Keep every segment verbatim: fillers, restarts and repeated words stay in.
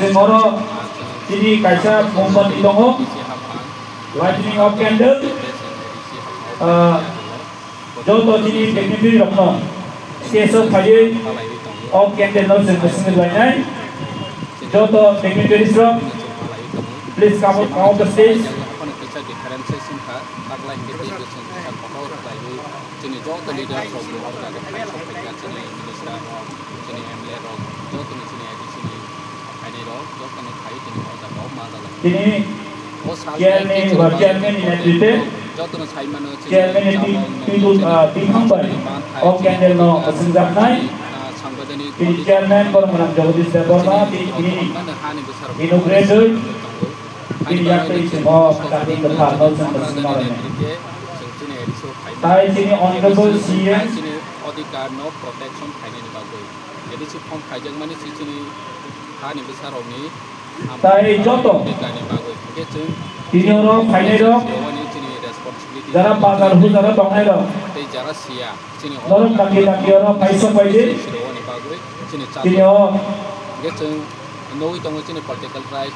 Oro chini kaisa mombati tongo, lighting of candle. Ah, joto chini dignitary rokno stage o phaiwi o candle no chwng mwswngwi lainai. Joto dignitaries rok, please come out, come out the stage. Chini joto leader rok bo o jaga phai sok phaikha, chini minister rok, chini M L A rok, joto ni chini A D C ni phainai rok, joto ni phai chini o jaga o ma jaga. Tini o sal chairman ni ba chairman ni netrite joto no sai mano chini chairman ni chamang no, twi-, twi-, chini ah, twi thang bai chini man thai o chini candle no chini, singjaknai. Ah, sangbaidani tini chairman Boromram Jagadish Debbarma, tini, tini mano hani bwsarok inaugurator. Bini yak twi chwng o kathi kwthar no chwng mwswngna rwnai. Tai chini honorable C M. Chini odhikar no protection khainani bagwi. Jadi si form khaijakmani si chini hani bwsarokni, um, tai joto odhikarni bagwi. Hwnkhe chwng tini oro phainai rok, chini responsibility jara bazar hujaro tongnai rok. Tei jara siya. Norok dakti dakti oro paisok bai di. Chini o. Hingke chwng nugwi tongo chini political right,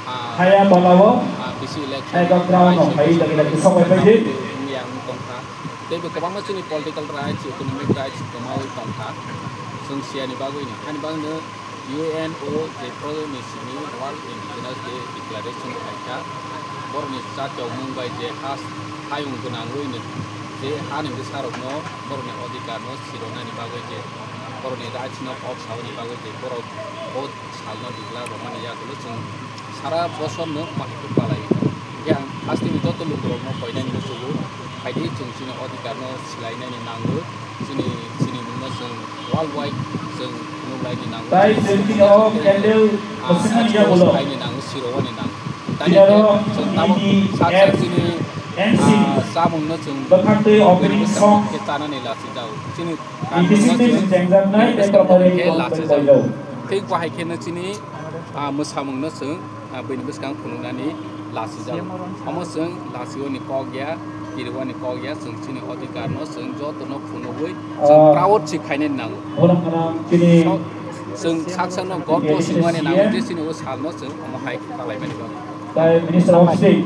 ah, haya balao, ah, bisi election, hai kok ground no hai dakti dakti sok bai bai di. Wngya wng tongkha. Tei bo kwbangma chini political rights, economic rights kwmawi tongkha. Chwng siyani bagwi ni. Hani bagwino U N O jephru ni simi World Indigenous Day Declaration khlaikha. Borokni chakyokmung bai je ha hayung gwnangwi ni je hani bwsarokno borokni odhikar no sironani bagwi je borokni rights no kok sawi ni bagwi je borok o salno declare rwmani yagulo chwng sara bosor no mahai khe palai. Hingke ang hasteni joto lukurokno koinani muchungo, phaidi chwng chini odhikarno silainani nango, chini, chini mungno chwng worldwide chwng phunuknaini nango. Tai chwng tini o candle ah, mwswknani yagulo. Silaini nango, sirowani nango. Tini aro chwng tabuk nini sak sak chini, N C ah, chamungno chwng bwkhak twi opening song khe chanani lachijago. Chini kamino chwng chwng chengjaknai tei tamoni khe lachijago. Thik bahai kheno chini, ah, mwsamungno chwng ah, bini bwskang phunuknani lachijago. Omo chwng lachiwani kok ya, kiriwani kok ya, chwng chini odhikarno chwng jotono phunugwi chwng proud si khainani nango. So, chwng sak sakno gorbo singmani nango je chini o salno chwng omo hai kalaimani bagwi. Minister of State.